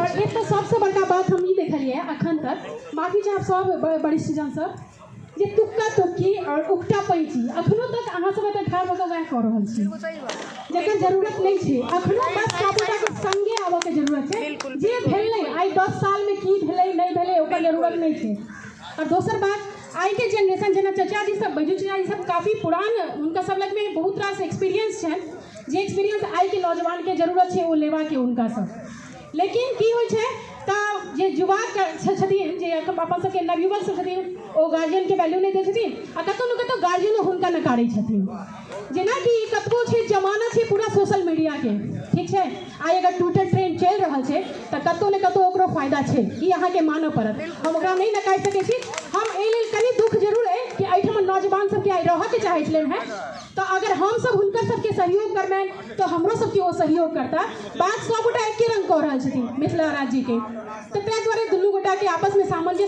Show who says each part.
Speaker 1: आओर एक तऽ सबसँ बड़का बात हम ई देखलियै अखन तक, माफी चाहब सब वरिष्ठजनसँ, जे तुक्का तुक्की आओर उकटा पैंची अखनो तक अहाँ सब एतऽ ठाढ़ भऽ कऽ वएह कऽ रहल छी, जकर जरूरत नहि छै। अखनो बस सबगोटाके संगे आबऽके जरूरत छै। जे भेलै आइ 10 सालमे की भेलै नहि भेलै ओकर जरूरत नहि छै। आओर दोसर बात, आइके जेनरेशन जेना चचाजी सब, बैजू चचाजी सब काफी पुरान, हुनका सब लगमे बहुत रास एक्सपीरियंस छनि, जे एक्सपीरियंस आइके नौजवानके जरूरत छै ओ लेबाके हुनकासँ। लेकिन की होइ छै तऽ जे युवा छथिन, जे अपन सबके नवयुवक सब छथिन, ओ गार्जियनके वैल्यू नहि दै छथिन आ कतहु ने कतहु गार्जियनो हुनका नकारै छथिन। जेनाकि कतबो छै, जमाना छै पूरा सोशल मीडियाके, ठीक छै, आइ अगर ट्विटर ट्रेंड चलि रहल छै तऽ कतहु ने कतहु ओकरो फायदा छै, ई अहाँके मानऽ पड़त। हम ओकरा नहि नकारि सकै छी। हम एहि लेल कनि दुःख जरूर अइ कि एहिठाम नौजवान सबके आइ रहऽके चाहै छलनि हेँ, तऽ अगर हमसब हुनकर सबके सहयोग करबनि तऽ हमरो सबके ओ सहयोग करता। बात सबगोटा एके रंग कऽ रहल छथिन मिथिला राज्यके, तऽ ताहि दुआरे दुनू गोटाके आपसमे सामंजस्य